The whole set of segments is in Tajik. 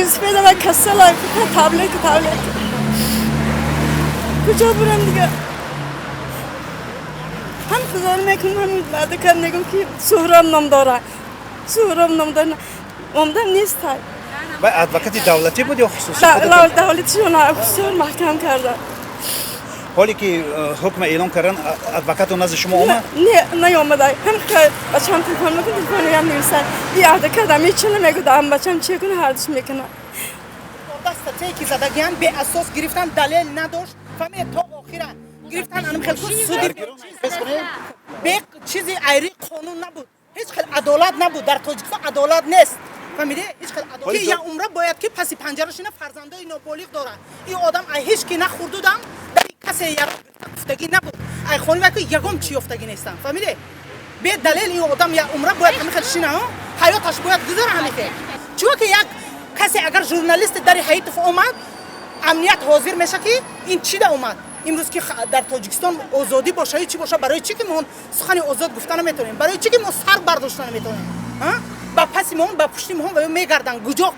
Сӯйсифеда ва касала, фақат таблетка, таблетка. Куҷо бурам дига? Ҳам хизор мекунам, ҳам адвокат мегум, ки Суҳроб ном дора, Суҳроб ном дора, омдам нестай. Ва адвокати давлатӣ буд ё хусусӣ? Давлатишона хусусиёр маҳкам карда. Ҳоле ки ҳукма эълон кардан, адвокату назди шумо омад? Не, наёмада. Ҳам бачам телефон мекун, телефониам нивисад. И адвокат ам ҳеч намегӯ, ам бачам чӣ куна, ҳардуш мекунад. Статьяе ки задагиан, беасос гирифтан, далел надошт, фаҳмед, то охира гирифтан. Анам хел суди бе чизи айри қонун набуд, ҳеҷ хел адолат набуд. Дар Тоҷикистон адолат нест, фаҳмиде? Ҳеҷ хел адолат. Я умра бояд ки паси панҷара шина, фарзандои ноболиғ дорад ин одам. Ай ҳеҷ ки нахӯрдудам, дар касе яроқ гирифта гуфтагӣ набуд, ай хони вай ки ягон чӣ ёфтагӣ нестам, фаҳмиде? Бе далел ин одам я умра бояд ҳамин хел шина, ҳаёташ бояд гузара ҳамин хел. Чунки ки як касе агар журналисти дари Ҳаитов омад, амният ҳозир меша, ки ин чӣ да омад. Имрӯз ки дар Тоҷикистон озодӣ боша, чӣ боша, барои чӣ ки мо сухани озод гуфта наметавонем? Барои чӣ ки мо сар бардошта наметавонем? Ба паси моҳон, ба пушти моҳон ва мегарданд. Куҷо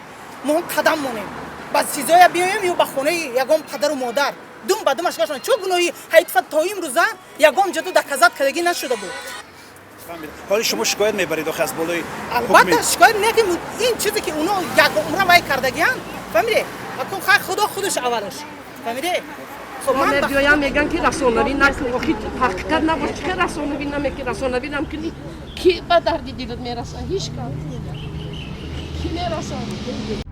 моҳон қадам монем? Ба чизоя биёем ё ба хонаи ягон падару модар дум ба думаш гашон? Чо гуноҳи Ҳаитфа то имрӯза ягон ҷоду доказать кардагӣ нашуда буд. Ҳоли шумо шикоят мебаред охи аз болои? Албатта, шикоят не, ки ин чизе ки уно як умра вай кардагианд, фаҳмиде? Акун хай, Худо худаш аввалаш, фаҳмиде? Мебиёям, меган, ки расонавӣ накун. Охи ҳақиқат набош, чӣ хел расонавӣ намеки? Расонавӣ намкунӣ, ки ба дарди дилат мераса? Ҳеҷ кас ки мерасад.